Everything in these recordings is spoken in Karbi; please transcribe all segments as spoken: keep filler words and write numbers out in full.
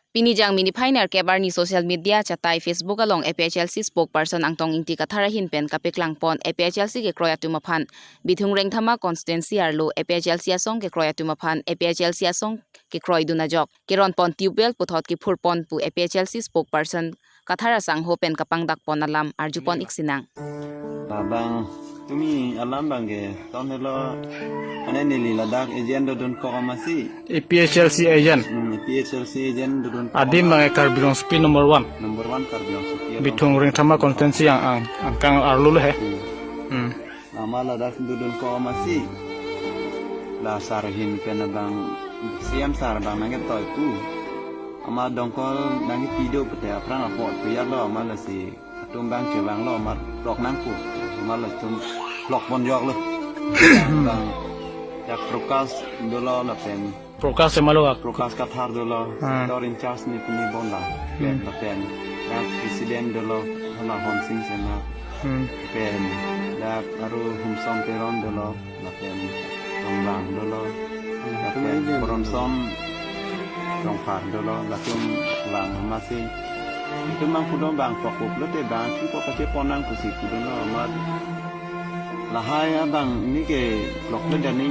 Pini Jangmi niphai nerkep arni social media achatai Facebook along A P H L C spokesperson Angtong Ingti Kathar ahin pen kapeklangpon A P H L C kekroi atum aphan, Bithung Rengthama constituency arlo A P H L C asong kekroi atum aphan A P H L C asong kekroidun ajok keronpon tubewell puthot kiphurpon pu A P H L C spokesperson Kathar asangho pen kapangdakpon alam arjupon iksinang. Abang tumi alam abang ke ton helo, ane neli ladak agent dodun kok amatsi. A P H L C agent. Hmm, A P H L C agent dodun kok. Adim abang ke Karbi Rongsopi number one. Number one Karbi Rongsopi. Bithung Rengthama constituency ang, ang, angkang arlo lo he. Hmm. Hmm. Amat ladak dodun kok amatsi. La sar ahin pen abang C M sar abang nangketoi pu. Amat dongkol nangkepi do pute aphrang apot pu ya lo amat lasi atum abang chevanglo amat plok nangpo. Amat latum plokpon joklo. Abang ya Prakash dolo lapen Prakash Sema lo ak. Prakash Kathar dolo, ah, sector in charge ni pini bonda. Hmm. Lapen, ya president dolo, hala Honsing Sema. Hmm. Pen, ya aru Humsom Teron dolo, lapen Rongbang dolo, lapen Bronson Rongphar dolo, latum abang amatsi. Itum abang pudun abang pokpok lote abang, kipo kache ponang pusi pudun lo amat. Lahai abang neke plok le dani.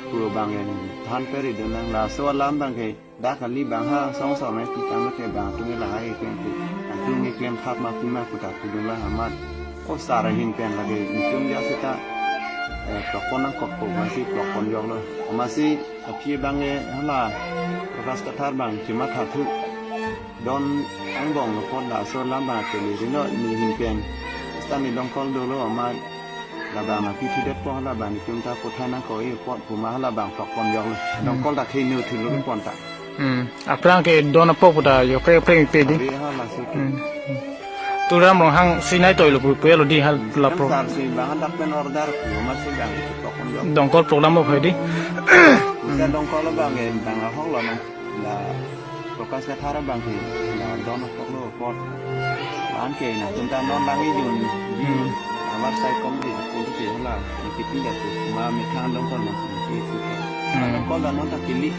Pu abang en than peri dun lang laso alam abang ke dak kali abang ha song song nai pitang lote abang atum lahai ke pu atum ke klem thap ma pima pu ta pudun lang amat. O sar ahin pen lake itum ya seta, eh, plokpon nangkokpo amatsi plokpon joklo. Amatsi aphi abang ke hala Prakash Kathar abang chimatha thu. Don angbong lo apot laso alam abang ke le rino ni ahin pen. Seta ni dongkol dolo amat. Labang aphi thudetpo labang itum ta kothai nangkoi apot pu ma labang plokpon joklo. Hmm. Dongkol ta khei nu thilo pon ta. Hmm. Aphrang ke don apok pu ta yo pre pre pe di. Ari ha laso tu. Hmm. Tuliram Ronghang si nai toilo pu pu lo di hal la pro. Sar si abang dak pen order pu amatsi abang plokpon jok. Dongkol program mo phai di. Sa dongkol abang ke abang ahok lo nang. La Prakash Kathar abang ke la don apok lo apot. Anke nangtum ta non lang ijun. Hmm. Amat sai kom di, kom di hala, kipi da tu, ma methang dongkol nang si, si, si. Hmm. Dongkol ta non ta pili.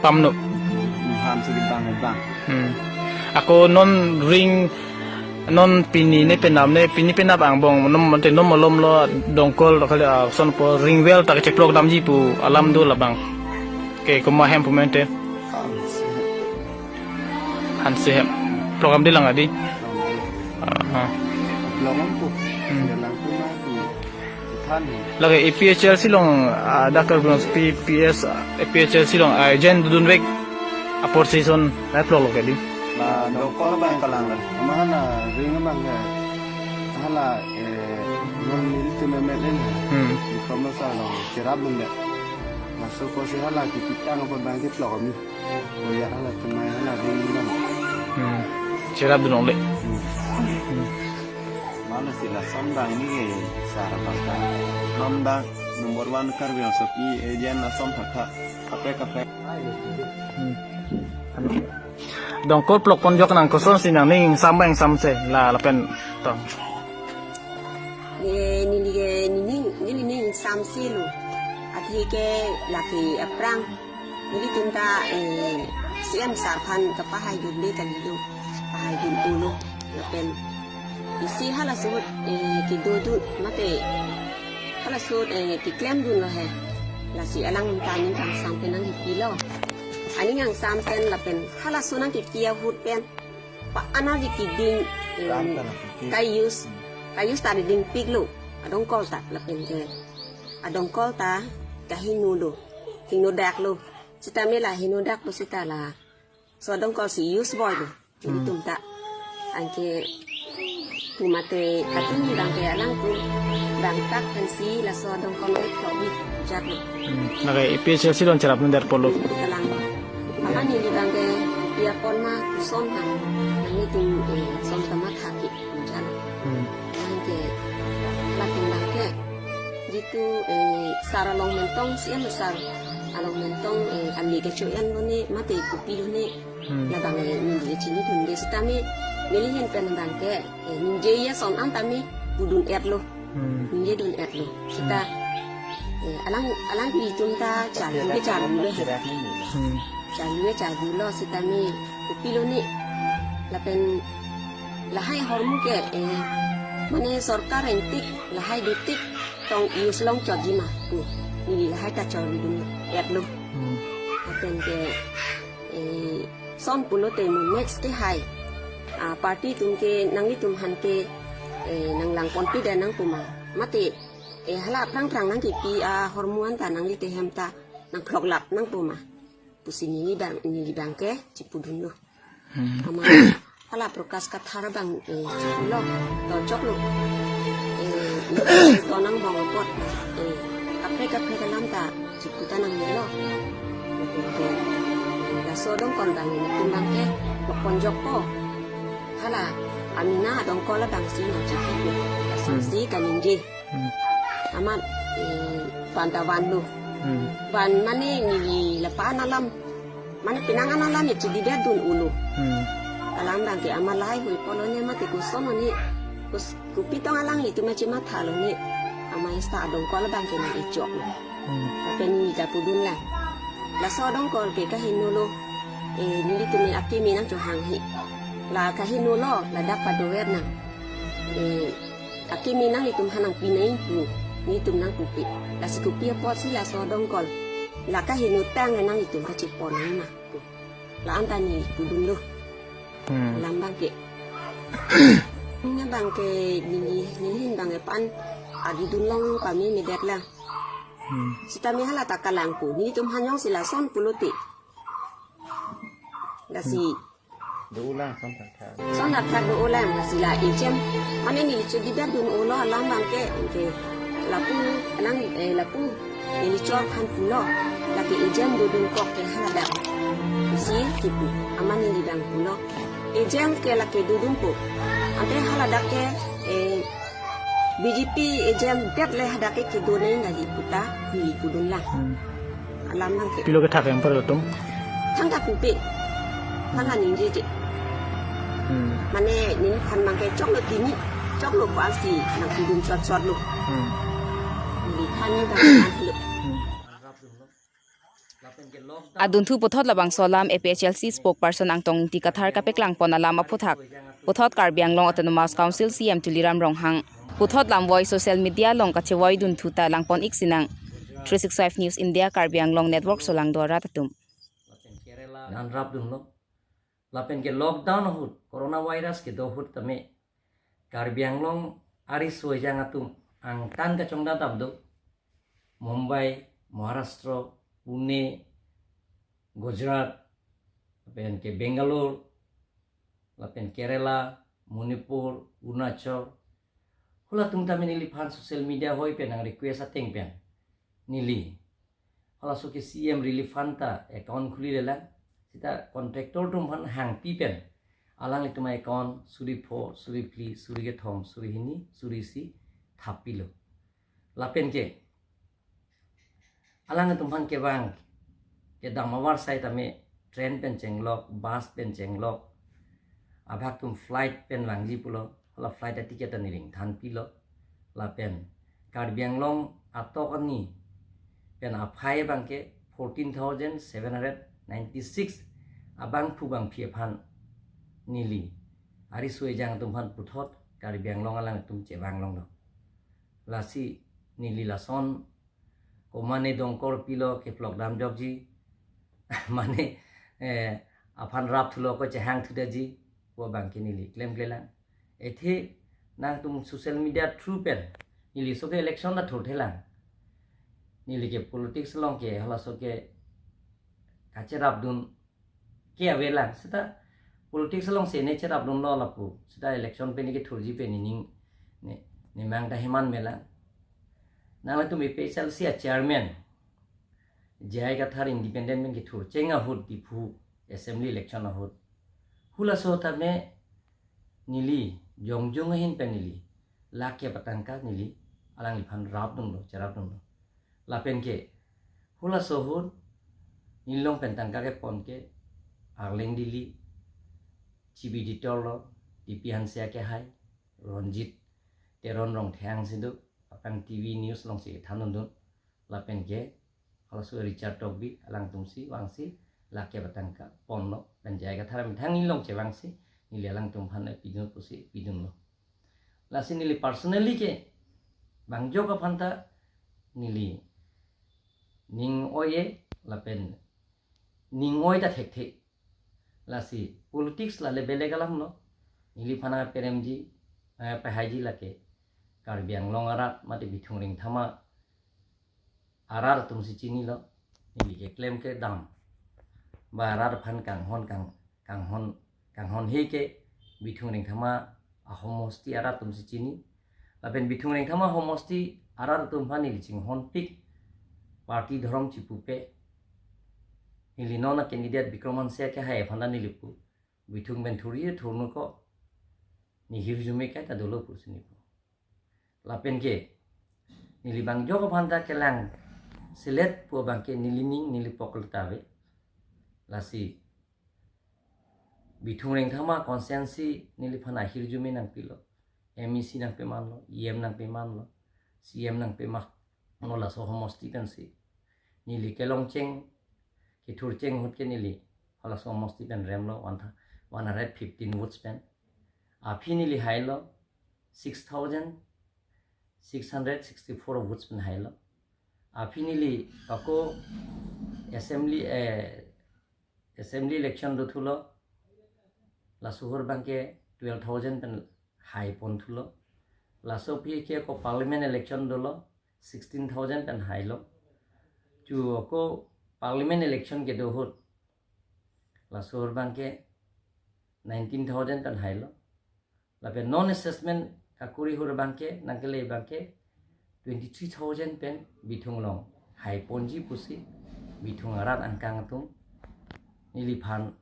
Pamno. Hmm, ham si di abang, abang. Hmm. Ako non ring, non pini ne penap ne, pini penap angbong, non mate non malom lo dongkol, kali, ah, sonpo ring well ta kecheplok damji pu alam do labang. Ke komat hem pu mente. Hanse hem. Program di lang adi. Aha. Program pu. Hmm. Dia lang pu na pu. Than. Lake A P H L C along, ah, Doctor Bronze P P S, ah, A P H L C along, ah, agent dodun vek apor season nai plok lo ke di. Na dongkol abang kalang la. Mahana ring abang ke. Hala, eh, non nelitum memet en. Hmm. Di komasa lo cherap bunda. Masuk ko si hala kipitang apa abang keplok kami. Koya hala temai hala ring bang. Hmm. Cherap dunong le. Hmm. Hmm. Mana si lason abang ini ke sar abang ta. Nom dak number one Karbi Rongsopi agent lason thakthak. Kaprek kaprek. Hmm. Dongkol plokpon jok nang koson si nangning sam bang sam se la lapen to. Eh, neli ke neli, neli ning sam si lo. Athe ke lake aphrang. Nelitum ta, eh, C M sar aphan kapahaidun le kali lo. Pahaidun pulo. Lapen isi halaso ahut, eh, kedodun mate halaso ahut, eh, keklemdun lo he. Lasi alang ta aning kangsam pen nangkipi lo. Aning kangsam pen lapen halaso nangkipi ahut pen pa-an aji keding, eh, ka-use, ka-use ta dingpik lo. Adongkol ta lapen ke adongkol ta kahingno lo. Hingno dak lo. Sitame la hingno dak lo seta la. So adongkol si use boi lo. Hmm. Itum ta. Anke pu mate atum abang ke alangtum abang tak pensi laso adongkol lo thok bi jat lo. Hmm. Lake A P H L C along cherap nang der polo. Kalang. Apa neli abang ke pia pon ma kuson ha. Nanglitum, eh, som tama thaki jat lo. Hmm. Anke latum abang ke jitu, eh, sar along mentong si em sar along mentong, eh, kami kecho-en lo ne mate kopi lo ne. Hmm. Labang, eh, ningje chinidun de sitame neli ahin pen abang ke, eh, ningje ya son an tame pudun-et lo. Hmm. Ningjedun-et lo. Seta, Alang, alang ilitum ta charju ke charjulo he. Hmm. Charju ke charjulo sitame kopilo ne. Lapen lahai ahormu ke, eh, mane sorkar engtik lahai dotik tong use longchotji ma pu. Neli lahai ta chorjudun etlo. Hmm. Lapen ke, eh, son pulote mo next ke hai, ah, party atum ke nanglitum aphan ke, eh, nang langponpi da nang pu ma. Mate, eh, hala aphrang phrang nangkipi ahormu anta nanglite hem ta nang ploklap nang pu ma pusi neli abang, neli abang ke chipudunlo. Hmm. Amat hala Prakash Kathar abang, eh, chipudunlo, to choklo. Eh, to nang bong apot, eh, kaprek kaprek alam ta chipu ta nang melo. Oke. Laso adongkol abang nelitum abang ke pokponjokpo. Hala Amina adongkol abang si nang chipu. Laso Hmm. si kaningje. Hmm. Amat, eh, van ta vanlo. Hmm. Van mane neli lapu-an alam. Mane penang an alam ya chidibet dun-olo. Hmm. Alam abang ke amat lahai hui pulo ne mate koson ne. Kus-, kopi tong alanglitum ma chimathalo ne. Amat esta adongkol abang ke nang echoklo. Hmm. Lapen neli ta pudun lang. Laso adongkol ke kahenolo. Eh, nelitum ne akimi nang chohang he. La kahenolo, ladak padover nang. Eh, akimi nanglitum aphan nangpi nang pu, nelitum nang pupe. Lasi kopi apotsi laso adongkol. La kaheno tang nanglitum kachepon nang ma pu. La anta neli pudunlo. Hmm. Alam abang ke. Neli abang ke neli, neli ahin abang ke pan arjudun long pame medet lang. Hmm. Sitame hala ta kalang pu. Nelitum aphan jongsi lason pulote. Lasi. Do-o lang son thakthak. Son thakthak do-o lang lasi la agent. Mane neli chidibet dun-olo alam abang ke, ke lapu, alang, eh, lapu. Neli chor aphan pulo. Lake agent dodunkok ke haladak. Si kipu. Amat neli abang pulo. Agent ke lake dodunpo. Ante haladak ke, eh, B J P agent det le hadak ke kedo nang nali pu ta neli pudun lang. Hmm. Alam abang ke. Pilo kethak yang perlu tum? Thangta pupe. Thangta ningjeje. Hmm. Mane neliphan abang ke choklo tini. Choklo ko asi nang pudun chot chotlo. Hmm. Neliphan ni abang lo. Hmm. Adunthu puthot labangso alam A P H L C spokesperson Angtong Ingti Kathar kapeklangpon alam aphuthak puthot Karbi Anglong Autonomous Council C E M Tuliram Ronghang puthot lamvoi social media along kachevoidunthu ta langpon-ik sinang. Three six five News India Karbi Anglong Network solangdo arat atum. Nanrapdunlo. Lapen ke lockdown ahut, coronavirus kedo ahut tame Karbi Anglong ariso ejang atum angtan kachongdadap do. Mumbai, Maharashtra, Pune, Gujarat, lapen ke Bangalore, lapen Kerala, Manipur, Arunachal. Halatum tame neliphan social media hoi pen nang request ateng pen neli halaso ke C E M Relief Fund ta account khuli lelang. Seta contractor atum aphan hangpi pen alanglitum account suri pho, suri phli, suri kethom, suri hini, suri isi thap pilo. Lapen ke alanglitum aphan kevang kedam avarsai tame train pen chenglok, bus pen chenglok, abhag atum flight pen vangji pulo, hala flight aticket ta neli ringthan pilo. Lapen Karbi Anglong atok ani pen aphai abang ke fourteen thousand seven hundred ninety-six abangphu bangphi aphan neli ariso ejang atum aphan puthot Karbi Anglong alanglitum chevang longlo. Lasi neli lason ko mane dongkol pilo ke ploklap damjokji, mane, eh, aphan rapthulo ko chehangthu daji, ko abang ke neli klemklelang. Athe nangtum social media through pen neli so ke election ta thurthelang. Neli ke politics along ke halaso ke kacherapdun ke avelang, seta politics along si ne cherapdunlo lapu, seta election pen ke thurji pen nening ne, nemang ta heman melang. Nanglitum A P H L C a chairman J I Kathar independent pen kethur cheng ahut Diphu assembly election ahut. Halaso tame neli jongjong ahin pen neli lakh kep atangka neli alangliphan rapdunlo, cherapdunlo. Lapen ke halaso ahut neli along pen tangka kepon ke Arleng Dili, chief editor lo, T P Hanse akehai, Ronjit Teron Rongtheng si do, apang T V news along si thandundun. Lapen ke halaso Richard Tokbi alangtum si vangsi lakh kep atangka ponlo, pen J I Kathar amethang along chevangsi neli alangtum aphan pidun pusi pidunlo. Lasi neli personally ke bang jok aphan ta neli ning oi-e, lapen ning oi ta thekthe. Lasi politics la le belek alam lo. Neliphan nangperemji, nangpahaiji lake Karbi Anglong arat mate Bithung Rengthama arat atum si chinilo. Neli keklem kedam ba arat aphan kanghon kang kanghon kanghon he ke Bithung Rengthama ahomosti arat atum si chini. Lapen Bithung Rengthama ahomosti arat atum aphan neli chinghonpik, party dhorom chipupe. Neli non a-candidate Bikram Hanse kehai aphan ta neli pu, Bithung pen thurji thurnon ko, ne hirjume kaita dolo pusi neli pu. Lapen ke neli bang jok aphan ta kelang selet pu abang ke neli ning neli poklo ta ave. Lasi Bithung Rengthama constituency neliphan ahirjume nangpilo, M E C nangpemanlo, E M nangpemanlo, C M nangpemanlo, laso homosti pensi neli kelongcheng kethurcheng ahut ke neli halaso homosti pen remlo one, one hundred fifteen votes pen. Aphi neli hailo six thousand six hundred sixty-four votes pen hailo. Aphi neli ako assembly, eh, assembly election dothulo, laso ahut abang ke twelve thousand pen haiponthulo. Laso aphi ke ako parliament election dolo, sixteen thousand pen hailo. Chu ako parliament election kedo ahut, laso ahut abang ke nineteen thousand pen hailo. Lapen non assessment kakuri ahut abang ke nangkele abang ke twenty-three thousand pen Bithung along haiponji pusi Bithung arat angkang atum neliphan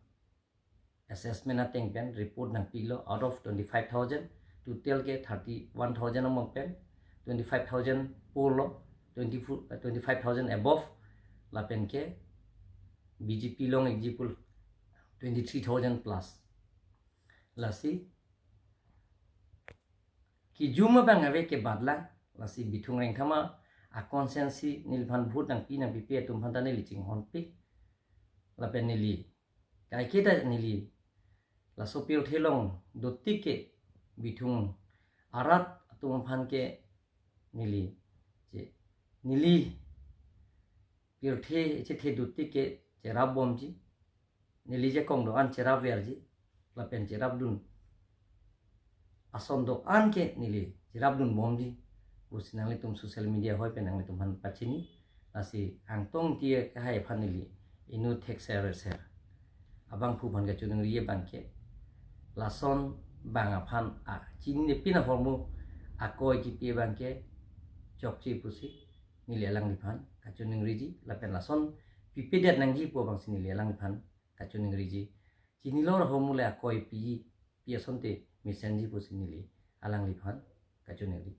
assessment ateng pen report nangpilo. Out of twenty-five thousand, total ke thirty-one thousand among pen twenty-five thousand polo, twenty-four, eh, twenty-five thousand above. Lapen ke B J P along example twenty-three thousand plus. Lasi kijum abang ave ke badla, lasi Bithung Rengthama a-constituency neliphan vote nangpi nangpipe atum aphan ta neli chinghonpik. Lapen neli kaiketa neli laso pirthe along dotik ke Bithung arat atum aphan ke neli che neli pirthe chethe dotik ke cherapbomji. Neli je kong do-an cherapverji, lapen cherapdun ason do-an ke neli cherapdunbomji pusi nanglitum social media hoi pen nanglitum aphan pachini. Lasi Angtong Ingti kehai aphan neli inut thekser ser abangphu aphan kachiningri abang ke, lason bang aphan a chinine pin ahormu akoi kipi abang ke chokche pusi neli alangliphan kachiningriji, lapen lason pipedet nangji pu abangsi neli alangliphan kachiningriji. Chinilo ahormu le akoi pi, pi asonte mesenji pusi neli alangliphan kachiningri.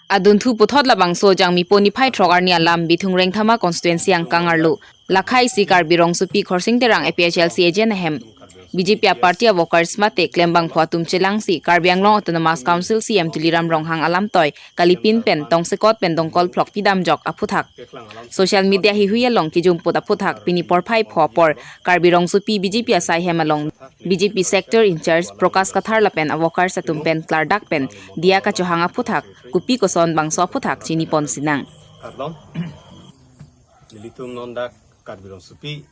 Adunthu puthot labangso Jangmipo niphai throk arni alam Bithung Rengthama constituency angkang arlo. Lakhai si Karbi Rongsopi Khorsing Terang A P H L C agent ahem B J P a-party a-workers mate klembangphu atum chelangsi Karbi Anglong Autonomous Council C M Tuliram Ronghang alamtoi kalipin pen tongsekot pen dongkol phlok pidamjok aphuthak. Social media hihui along kijum put aphuthak pini porphai pho apor Karbi Rongsopi B J P asai hem along B J P sector in-charge Prakash Kathar lapen a-workers atum pen klardak pen diya kachohang aphuthak kopi koson bangso aphuthak chinipon sinang. Kardom. Nelitum non dak Karbi Rongsopi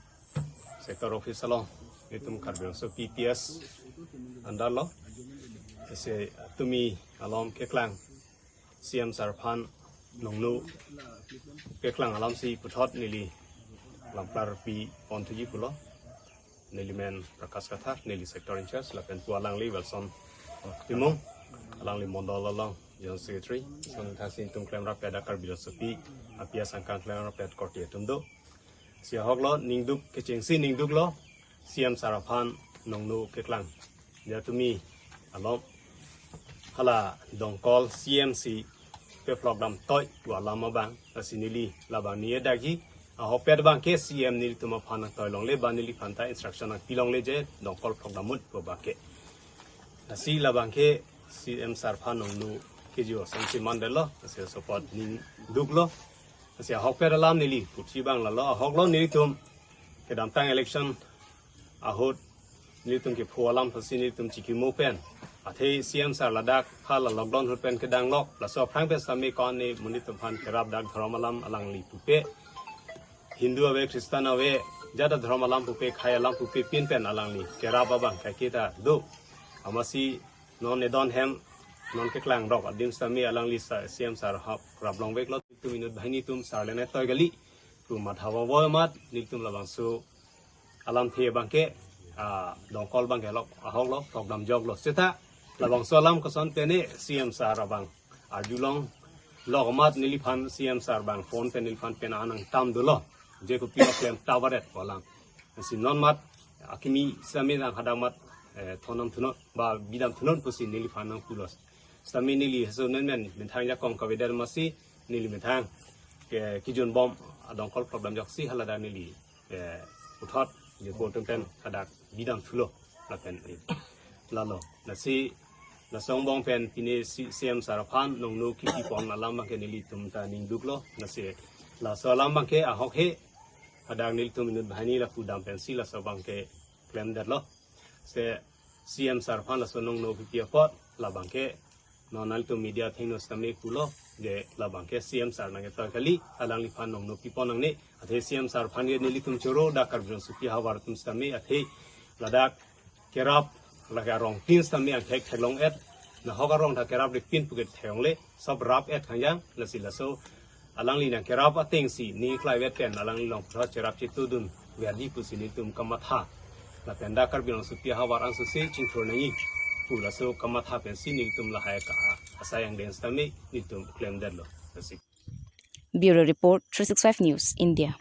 sector office along, nelitum Karbi Rongsopi P S under lo. Ese tumi alom keklang C M sir aphan nongno keklang alamsi puthot neli lamklar piponthuji pulo. Neli men Prakash Kathar, neli sector in-charge, lapen pu alangli Wilson Timung, alangli mondol along General Secretary. Son thasi nelitum klemrap dak Karbi Rongsopi a-P S angkang klemrap korte atum do. Si ahok lo ningduk kechengsi ningduk lo C M sir aphan nongno keklang. Ya tumi alom hala dongkol C M si pephlok damtoi pu alam abang, lasi neli labang ni edagi ahokpet abang ke C M nelitum aphan nangtoi longle ba neliphan ta instruction nangpi longle je dongkol phlok dam mut pu abang ke. Lasi labang ke C M sir aphan nongno Kejor sangsi mandetlo, lasi support ning duklo. Lasi ahokpet alam neli pusi abang lalo, ahoklo nelitum kedamtang election ahut nelitum kepho alam pusi nelitum chikimo pen, athe C M sir ladak hala lockdown ahut pen kedang lok, laso aphrang pen sami kon ne monit atum aphan kerap dak dhorom alam alangli pupe. Hindu ave, Christian ave, jada dhorom alam pupe, khei alam pupe pin pen alangli kerap abang kaiketa do. Amatsi non edon hem, non keklang rok adim sami alangli sa-, C M sir hap rap longveklo. Tum inut banghini atum sir le ne toi kali pu matha vavo amat nelitum labangso alamthe abangke, ah, dongkol abangke lok ahoklo, program joklo. Seta labangso alam koson pen ne C M sir abang arjulong lok amat neliphan C M sir abang phone pen neliphan pen anang tam dolo. Je kopilo klem ta varet pu alam. Lasi non mat akimi sami nang hadak mat, eh, thondam thunon ba bidam thunon pusi neliphan nangpulo. Sami neli heso nen men methang jakong kavedet amatsi neli methang ke kijun bom adongkol program joksi haladak neli, eh, puthot je ko tum pen hadak bidam thulo lapen, eh, lalo. Lasi laso angbong pen pine si-, C M sir aphan nongno kipi pon alam abangke nelitum ta ning duklo. Lasi laso alam abangke ahok he, hadak nelitum inut banghini lapu dam pensi laso abangke klemdetlo. Se C M sir aphan laso nongno kipi apot labangke non nelitum media athengno sitame pulo je labangke C M sir nangketoi kali, alangliphan nongno pipon nangne. Athe C M sir aphan ke nelitum choro dak Karbi Rongsopi ahavar atum sitame, athe ladak kerap lake arong tin sitame angthek theklong et, nahok arong ta kerap rikpin puke theklongle, sop rap et khangjang. Lasi laso alangli nangkerap atengsi ning klaivet pen alangli along puthot cherap chetudun verdi pusi nelitum kamatha. Lapen dak Karbi Rongsopi ahavar angsose chingthur nangji pu laso kamatha pensi nelitum lahai ka asai angdeng sitame nelitum klemdetlo. Lasi. Bureau Report, three six five News, India.